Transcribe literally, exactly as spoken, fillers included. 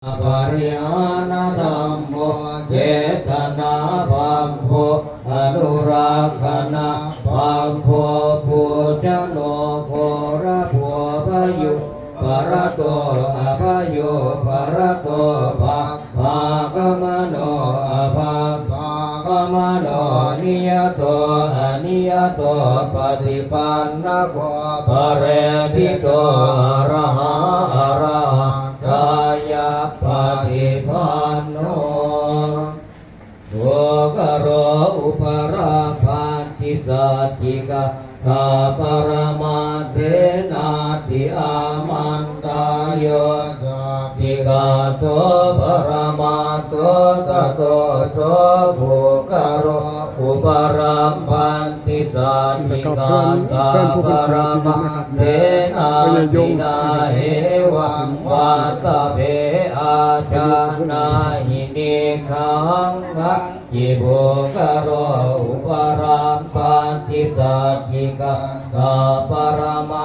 Parihānadhammo cetanābhabbo anurakkhanābhabbo pūjano ghorabbho bhayūparato abhayūparato bhabbāgamano abhabbāgamano niyato aniyato paṭipannako phaleṭṭhito arahā arahattāya paṭipanno. Bhūkharo uparabbanti saccika tā paramatthenāti āmantā. Yo saccikaṭṭho paramattho tato so bhūkharo uparabbanti saccikaṭṭha paramatthenāti. Na hevaṃ vattabbe ājānāhi niggahaṃ. Kañci bhūkharo uparabbanti saccikaṭṭha parama